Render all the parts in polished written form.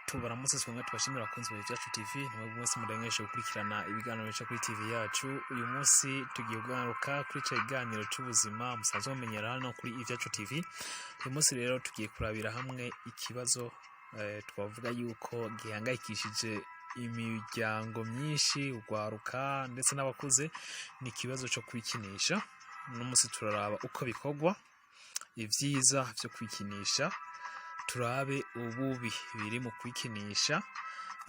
Tubaramutse twongere tubashimira abakunzi ba Ivyacu TV, nimwe mwese mudengeshe gukurikirana ibiganiro bica kuri TV yacu. Uyu munsi tugiye kugaruka kuri ico kiganiro c'ubuzima musanzwe mumenyera hano kuri Ivyacu TV. Uyu munsi rero tugiye kurabira hamwe ikibazo twavuga yuko gihangayikishije imiryango myinshi, urwaruka ndetse n'abakuze. Ni ikibazo co kwikinisha. Uno munsi turaraba uko bikorwa, ivyiza vyo kwikinisha, turabe ububi biri mu kwikinisha,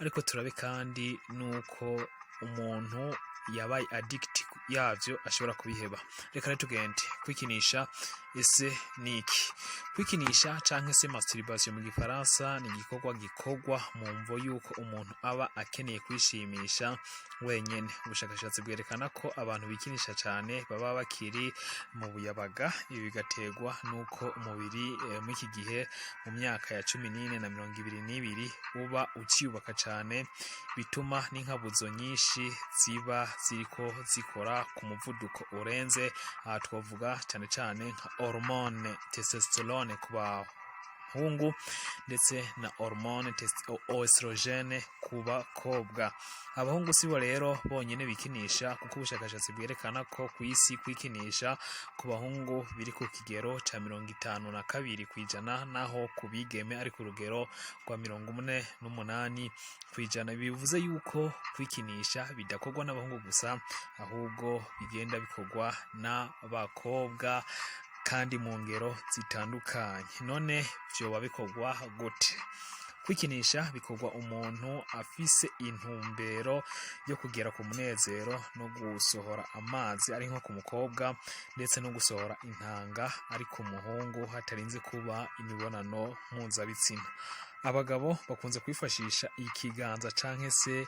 ariko turabe kandi nuko umuntu yabaye addict yavyo ashobora kubiheba. Reka rero tugende. Kwikinisha ese ni iki? Kwikinisha canke se masturbation mu gifaransa ni igikorwa gikorwa mu mvo yuko umuntu aba akeneye kwishimisha wenyene. Ubushakashatsi bwerekana ko abantu bikinisha cane baba bakiri mu buyabaga. Ibi bigaterwa nuko umubiri muri iki gihe mu myaka ya 14 na 22 uba uciyubaka cane, bituma n'inkabuzo nyinshi ziba ziriko zikora ku muvuduko urenze. Aha twavuga cane cane nka hormone testosterone ku bahungu ndetse na hormone oestrogene ku bakobwa. Abahungu sibo rero bonyene bikinisha, kuko ubushakashatsi bwerekana ko kw'isi kwikinisha ku bahungu biri ku kigero ca 52%, naho ku bigeme ari ku rugero rwa 48%. Bivuze yuko kwikinisha bidakorwa n'abahungu gusa, ahubwo bigenda bikorwa n'abakobwa kandi mu ngero zitandukanye. None vyoba bikorwa gute? Kwikinisha bikorwa umuntu afise intumbero yo kugera ku munezero no gusohora amazi ari nko ku mukobwa, ndetse no gusohora intanga ari ku muhungu, hatarinze kuba imibonano mpuzabitsina. Abagabo bakunze kwifashisha ikiganza canke se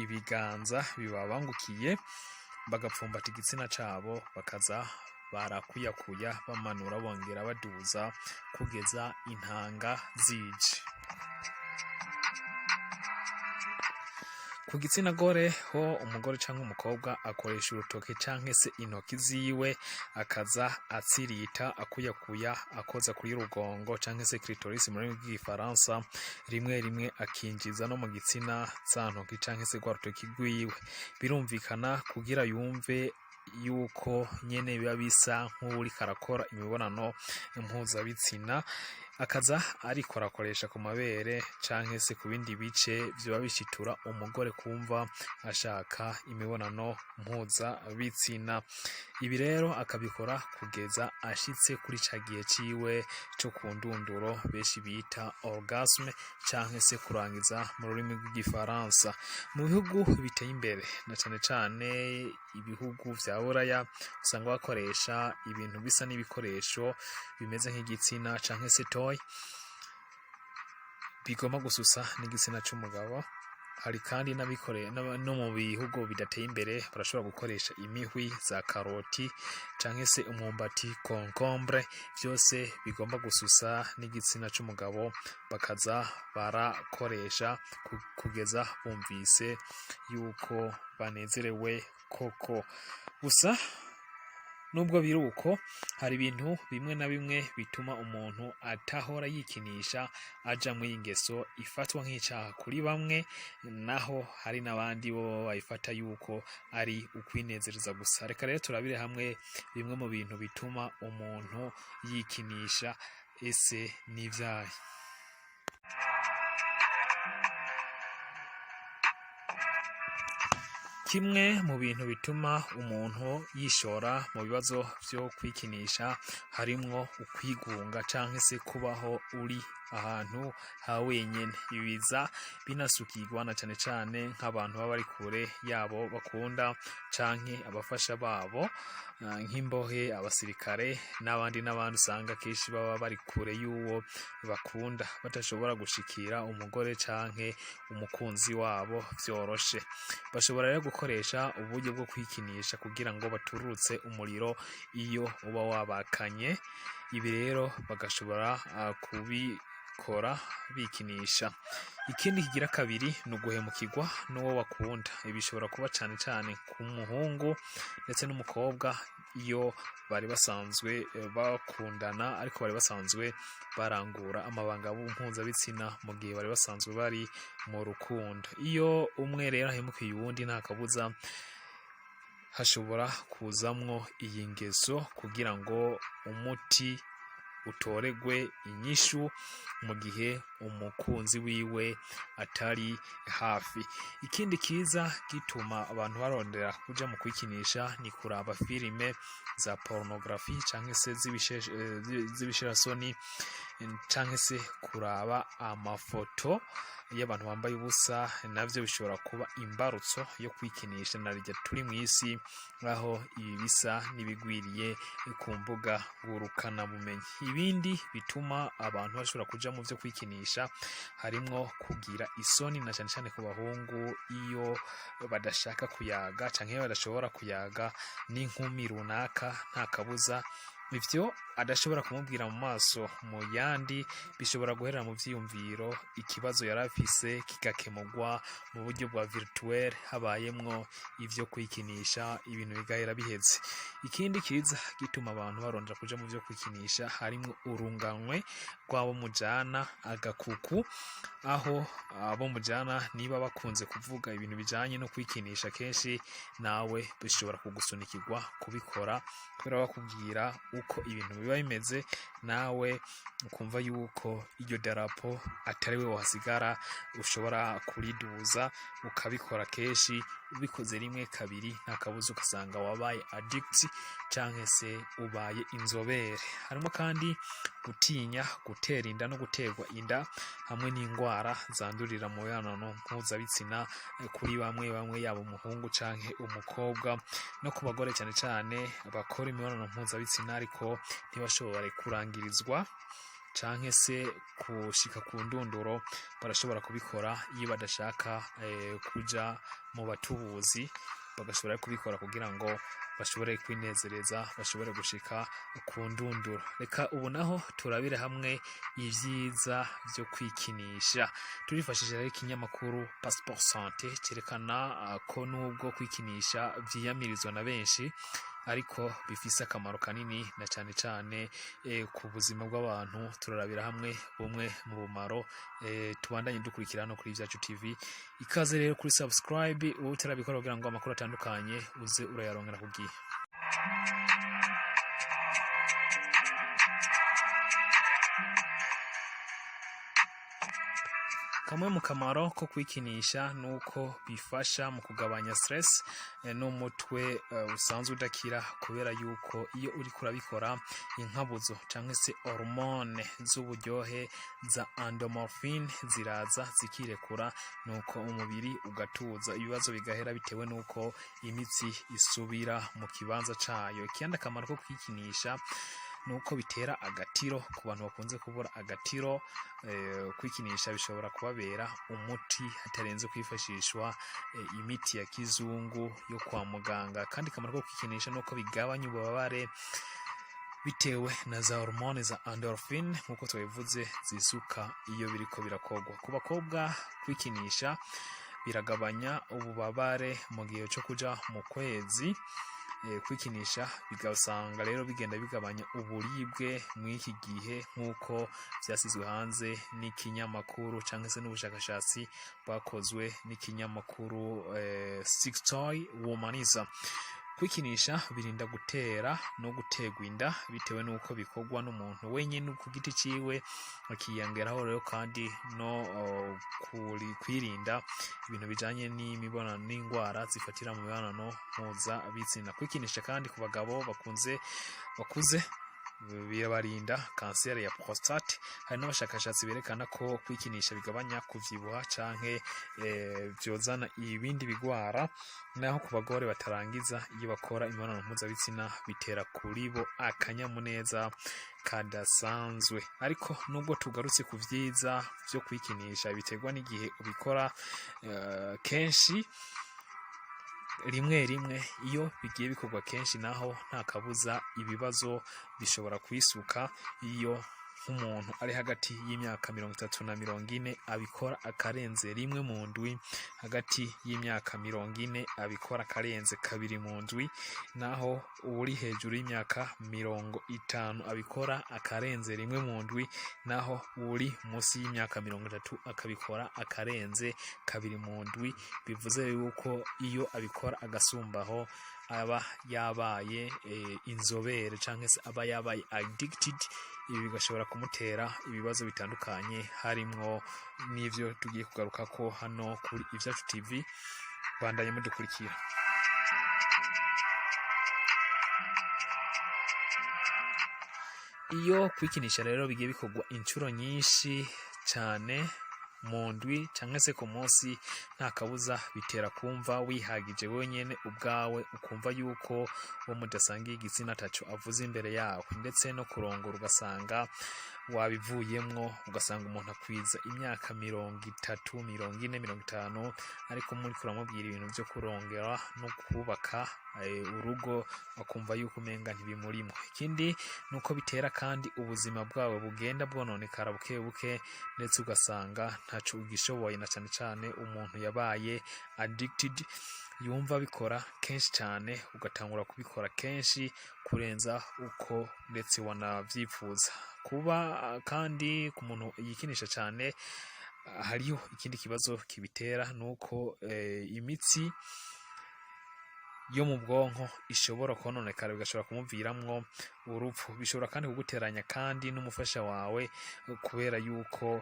ibiganza bibabangukiye, bagapfumbata igitsina cabo, bakaza barakuyakuya, bamanura bongera baduza kugeza intanga zije. Ku gitsina gore ho, umugore canke umukobwa akoresha urutoke canke se intoki ziwe, akaza atsirita, akuyakuya, akoza kuri rugongo canke se clitoris mu rurimi rw'igifaransa, rimwe rimwe akinjiza no mu gitsina za ntoki canke se rwa rutoki rwiwe. Birumvikana kugira yumve yuko nyene biba bisa nk'uwuriko arakora imibonano mpuzabitsina, akaza ariko arakoresha ku mabere canke se ku bindi bice vyoba bishitura umugore kumva ashaka imibonano mpuzabitsina. Ibi rero akabikora kugeza ashitse kuri ca gihe ciwe co ku ndunduro benshi bita orgasme canke se kurangiza mu rurimi rw'igifaransa. Mu bihugu biteye imbere, na cane cane ibihugu vya Buraya, usanga bakoresha ibintu bisa n'ibikoresho bimeze nk'igitsina canke se toy bigomba gususa n'igitsina c'umugabo. Hari kandi n'abikore no mu bihugu bidateye imbere barashobora gukoresha imihwi za karoti canke se umwumbati, concombre, vyose bigomba gususa n'igitsina c'umugabo, bakaza barakoresha kugeza bumvise yuko banezerewe koko. Gusa nubwo biri uko, hari ibintu bimwe na bimwe bituma umuntu atahora yikinisha aja mw'iyi ngeso ifatwa nk'icaha kuri bamwe, naho hari n'abandi bo bayifata yuko ari ukwinezereza gusa. Reka rero turabire hamwe bimwe mu bintu bituma umuntu yikinisha. Ese n'ivyahe? Kimwe mu bintu bituma umuntu yishora mu bibazo vyo kwikinisha harimwo ukwigunga canke se kubaho uri ahantu ha wenyene. Ibi biza binasukirwa na cane cane nk'abantu baba bari kure yabo bakunda canke abafasha babo, nk'imbohe, abasirikare n'abandi n'abandi, usanga kenshi baba bari kure y'uwo bakunda, badashobora gushikira umugore canke umukunzi wabo vyoroshe. Bashobora rero gukoresha uburyo bwo kwikinisha kugira ngo baturutse umuriro iyo uba wabakanye. Ibi rero bagashobora Babikora bikinisha. Ikindi kigira kabiri ni uguhemukirwa n'uwo bakunda. Ibi bishobora kuba cane cane ku muhungu ndetse n'umukobwa iyo bari basanzwe bakundana, ariko bari basanzwe barangura amabanga mpuzabitsina mu gihe bari basanzwe bari mu rukundo. Iyo umwe rero ahemukiye uwundi, nta kabuza hashobora kuzamwo iyi ngeso kugira ngo umuti utoregwe inyishu mu gihe umukunzi wiwe atari hafi. Ikindi kiza gituma abantu barondera kuja mu kwikinisha ni kuraba filime za pornographie canke se z'ibishirasoni, canke se kuraba amafoto y'abantu bambaye ubusa. Navyo bishobora kuba imbarutso yo kwikinisha, na rya turi mw'isi aho ibi bisa n'ibigwiriye ku mbuga ngurukanabumenyi. Ibindi bituma abantu bashobora kuja mu vyo kwikinisha harimwo kugira isoni, na cane cane ku bahungu iyo badashaka kuyaga canke iyo badashobora kuyaga n'inkumi runaka. Nta kabuza ivyo adashobora kumubwira mu maso mu yandi bishobora guherera mu vyiyumviro, ikibazo yari afise kigakemurwa mu buryo bwa virtuel habayemwo ivyo kwikinisha, ibintu bigahera biheze. Ikindi kiza gituma abantu barondera kuja mu vyo kwikinisha harimwo urunganwe rw'abo mujana, agakuku, aho abo mujana niba bakunze kuvuga ibintu bijanye no kwikinisha kenshi, nawe bishobora kugusunikirwa kubikora kubera bakubwira uko ibintu biba bimeze, nawe ukumva yuko iryo darapo atari we wasigara, ushobora kuriduza ukabikora kenshi. Ubikoze rimwe, kabiri, nta kabuza ugasanga wabaye addict canke se ubaye inzobere. Harimo kandi gutinya gutera inda no guterwa inda, hamwe n'indwara zandurira mu mibonano mpuzabitsina kuri bamwe bamwe, yaba umuhungu canke umukobwa, no ku bagore cane cane bakora imibonano mpuzabitsina ariko ntibashobore kurangirizwa canke se kushika ku ndunduro. Barashobora kubikora iyo badashaka kuja mu batubuzi, bagashobora kubikora kugira ngo bashobore kwinezereza, bashobore gushika ku ndunduro. Reka ubu naho turabire hamwe ivyiza vyo kwikinisha. Turifashishije rero ikinyamakuru Passeport Santé cerekana ko nubwo kwikinisha vyiyamirizwa na benshi, ariko bifise akamaro kanini na cane cane ku buzima bw'abantu. Turarabira hamwe bumwe mu bumaro. Tubandanye dukurikira hano kuri Ivyacu TV. Ikaze rero kuri subscribe wowe utarabikora, kugira ngo amakuru atandukanye uze urayaronkera ku gihe. Kamwe mu kamaro ko kwikinisha nuko bifasha mu kugabanya stress n'umutwe usanzwe udakira, kubera yuko iyo uriko urabikora inkabuzo canke se hormone z'uburyohe za endomorphine ziraza zikirekura, nuko umubiri ugatuza, ibibazo bigahera bitewe nuko imitsi isubira mu kibanza cayo. Ikindi akamaro ko kwikinisha nuko bitera agatiro ku bantu bakunze kubura agatiro. Kwikinisha bishobora kubabera umuti hatarenze kwifashishwa imiti ya kizungu yo kwa muganga. Kandi akamaro ko kwikinisha nuko bigabanya ububabare bitewe na za hormone za endorphine nkuko twabivuze zisuka iyo biriko birakorwa. Ku bakobwa, kwikinisha biragabanya ububabare mu gihe cyo kuja mu kwezi. Kwikinisha bigasanga rero bigenda bigabanya uburibwe mw'iki gihe, nk'uko vyasizwe hanze n'ikinyamakuru canke se n'ubushakashatsi bwakozwe n'ikinyamakuru Sextoy Womanizer. Kwikinisha birinda gutera no guterwa inda bitewe n'uko bikorwa n'umuntu wenyine ku giti ciwe, akiyongeraho rero kandi no kwirinda ibintu bijanye n'imibonano n'indwara zifatira mu mibonano mpuzabitsina. Kwikinisha kandi ku bagabo bakunze bakuze birabarinda kanseri ya prostate. Hari n'abashakashatsi berekana ko kwikinisha bigabanya kuvyibuha canke vyozana ibindi bigwara. Naho ku bagore batarangiza iyo bakora imibonano mpuzabitsina, bitera kuri bo akanyamuneza kadasanzwe. Ariko nubwo tugarutse ku vyiza vyo kwikinisha, biterwa n'igihe ubikora kenshi. Rimwe rimwe iyo bigiye bikorwa kenshi naho, nta kabuza ibibazo bishobora kwisuka iyo Nk'umuntu ari hagati y'imyaka 30 na 40 abikora akarenze rimwe mu ndwi, hagati y'imyaka 40 abikora akarenze kabiri mu ndwi, naho uri hejuru y'imyaka 50 abikora akarenze rimwe mu ndwi, naho uri munsi y'imyaka 30 akabikora akarenze kabiri mu ndwi. Bivuze yuko iyo abikora agasumbaho aba yabaye inzobere canke se aba yabaye addicted. Ibi bigashobora kumutera ibibazo bitandukanye, harimwo n'ivyo tugiye kugarukako hano kuri Ivyacu TV. Bandanye mudukurikira. Iyo kwikinisha rero bigiye bikorwa inshuro nyinshi cane mu ndwi canke se ku munsi, nta kabuza bitera kumva wihagije wenyene ubwawe, ukumva yuko uwo mudasangiye igitsina ataco avuze imbere yawe, ndetse no kurongora ugasanga wabivuyemwo. Ugasanga umuntu akwiza imyaka 30, 40, 50, ariko muriko uramubwira ibintu vyo kurongera no kubaka urugo, akumva yuko umenga ntibimurimwo. Ikindi nuko bitera kandi ubuzima bwawe bugenda bwononekara buke buke, ndetse ugasanga ntaco ugishoboye, na cane cane umuntu yabaye addicted, yumva abikora kenshi cane, ugatangura kubikora kenshi kurenza uko ndetse wanavyifuza kuba. Kandi ku muntu yikinisha cane hariho ikindi kibazo kibitera, nuko imitsi yo mu bwonko ishobora kononekara, bigashobora kumuviramwo urupfu. Bishobora kandi kuguteranya kandi n'umufasha wawe, kubera yuko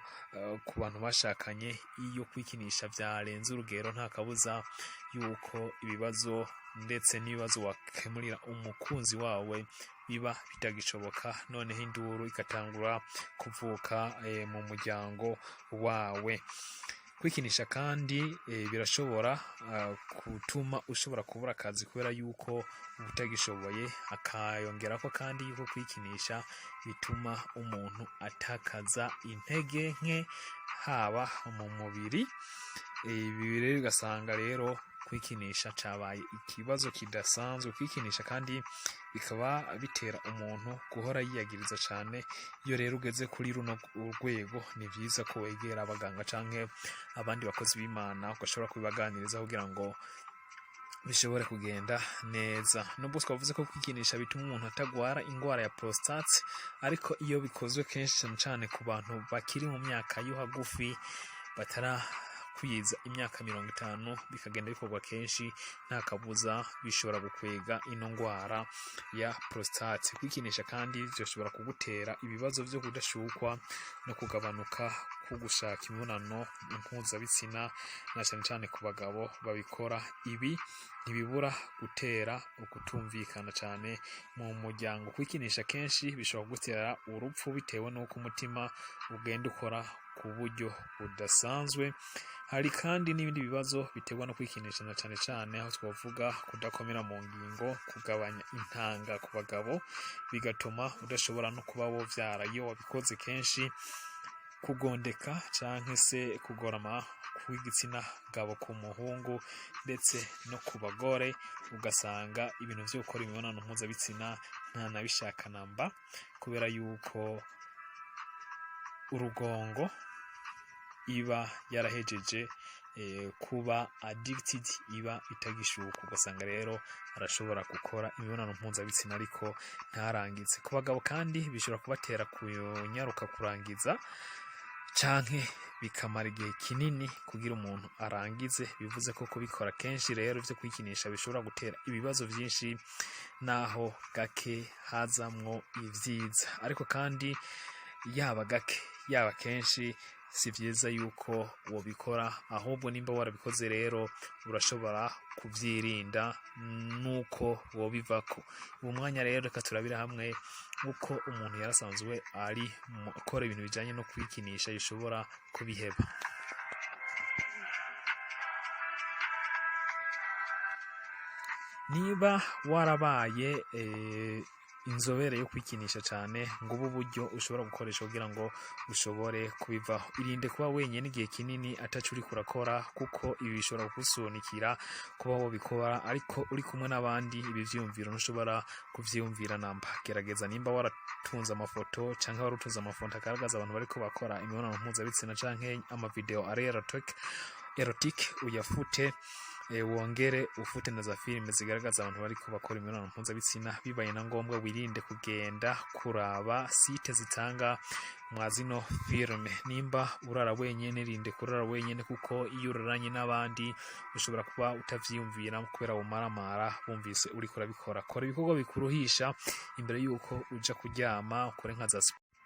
ku bantu bashakanye, iyo kwikinisha vyarenze urugero, nta kabuza yuko ibibazo ndetse n'ibibazo wakemurira umukunzi wawe biba bitagishoboka, noneho induru igatangura kuvuka mu muryango wawe. Kwikinisha kandi birashobora gutuma ushobora kubura akazi, kubera yuko uba utagishoboye. Akayongerako kandi yuko kwikinisha bituma umuntu atakaza intege nke haba mu mubiri. Ibi rero ugasanga rero kwikinisha cabaye ikibazo kidasanzwe. Kwikinisha kandi bikaba bitera umuntu guhora yiyagiriza cane. Iyo rero ugeze kuri runo rwego, ni vyiza ko wegera abaganga canke abandi bakozi b'Imana, ugashobora kubibaganiriza kugira ngo bishobore kugenda neza. Nubwo twavuze ko kwikinisha bituma umuntu atagwara ingwara ya prostate, ariko iyo bikozwe kenshi, cane cane ku bantu bakiri mu myaka yo hagufi, batarakwiza imyaka 50, bikagenda bikorwa kenshi, nta kabuza bishobora gukwega ino ngwara ya prostate. Kwikinisha kandi vyoshobora kugutera ibibazo vyo kudashukwa no kugabanuka kugushaka imibonano mpuzabitsina, na cane cane ku bagabo babikora. Ibi ntibibura gutera ukutumvikana cane mu muryango. Kwikinisha kenshi bishobora kugutera urupfu, bitewe n'uko umutima ugenda ukora ku buryo budasanzwe. Hari kandi n'ibindi bibazo biterwa no kwikinisha, na cane cane aho twavuga kudakomera mu ngingo, kugabanya intanga ku bagabo, bigatuma udashobora no kuba wovyara iyo wabikoze kenshi, kugondeka canke se kugorama kw'igitsina gabo ku muhungu, ndetse no ku bagore ugasanga ibintu vyo gukora imibonano mpuzabitsina ntanabishaka namba, kubera yuko urugongo iba yarahejeje kuba addicted, iba itagishuka. Ugasanga rero arashobora gukora imibonano mpuzabitsina ariko ntarangize. Ku bagabo kandi bishobora kubatera kunyaruka kurangiza, canke bikamara igihe kinini kugira umuntu arangize. Bivuze ko kubikora kenshi rero vyo kwikinisha bishobora gutera ibibazo vyinshi, naho gake hazamwo ivyiza. Ariko kandi yaba gake yaba kenshi, si vyiza yuko wobikora. Ahubwo nimba warabikoze rero, urashobora kuvyirinda nuko wobivako. Ubu mwanya rero reka turabira hamwe uko umuntu yarasanzwe ari akora ibintu bijanye no kwikinisha yashobora kubiheba. Niba warabaye Inzobere yo kwikinisha cyane, ngo ubu buryo ushobora gukoresha kugira ngo ushobore kubivaho. Irinde kuba wenyine igihe kinini ataco uriko urakora, kuko ibi bishobora kugusunikira kuba wobikora. Ariko uri kumwe n'abandi, ibi vyiyumviro ntushobora kuvyiyumvira namba. Gerageza nimba waratunze amafoto canke wari utunze amafoto agaragaza abantu bariko bakora imibonano mpuzabitsina canke amavideo ari erotic, uyafute. Wongere ufute na za filime zigaragaza abantu bariko bakora imibonano mpuzabitsina. Bibaye na ngombwa, wirinde kugenda kuraba site zitanga mwa zino filime. Nimba urara wenyene, rinde kurara wenyene, kuko iyo uraranye n'abandi ushobora kuba utavyiyumvira kubera bumaramara bumvise uriko urabikora. Kora ibikorwa bikuruhisha imbere yuko uja kuryama, ukore nka za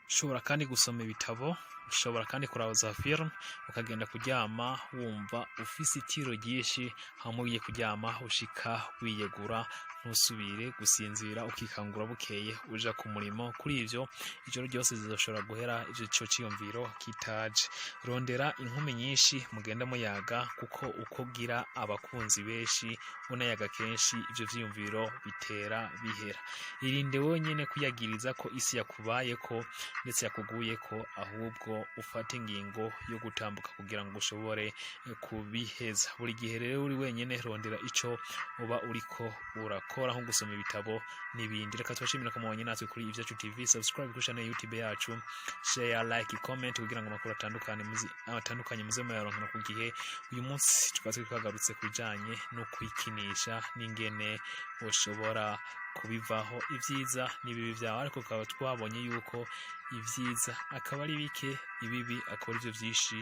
ushobora kandi gusoma ibitabo, ushobora kandi kuraba za film, ukagenda kuryama wumva ufise itiro ryinshi. Hamwe ugiye kuryama ushika wiyegura, ntusubire gusinzira, ukikangura bukeye uja ku murimo. Kuri ivyo, ijoro ryose zizoshobora guhera ivyo ico ciyumviro kitaje. Rondera inkumi nyinshi mugenda muyaga, kuko uko ugira abakunzi benshi unayaga kenshi, ivyo vyiyumviro bitera bihera. Irinde wenyene kwiyagiriza ko isi yakubayeko ndetse yakuguyeko, ahubwo ufate ingingo yo gutambuka kugira ngo ushobore kubiheza. Buri gihe rero uri wenyene, rondera ico uba uriko urakora, nko gusoma ibitabo n'ibindi. Reka tubashimira ko mubanye natwe kuri Ivyacu TV. Subscribe kuri channel YouTube yacu, share, like, comment, kugira ngo amakuru atandukanye muze muyaronkera ku gihe. Uyu munsi tukaba turi twagarutse ku bijanye no kwikinisha n'ingene ushobora kubivaho, ibyiza n'ibibi vyawe. Ariko tukaba twabonye yuko ibyiza akaba ari bike, ibibi akaba ari byo byinshi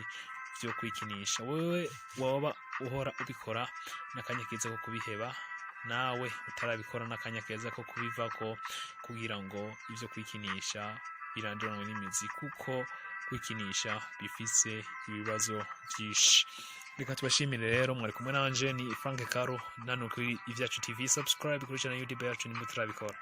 vyo kwikinisha. Wewe waba uhora ubikora, n'akanya keza ko kubiheba. Nawe utarabikora, n'akanya keza ko kubivako, kugira ngo ivyo kwikinisha biranduranwe n'imizi, kuko kwikinisha bifise ibibazo vyinshi. Reka tubashimire rero, mwari kumwe nanje ni Frank Caro nano kuri Ivyacu TV. Subscribe kuri channel YouTube yacu nimba utarabikora.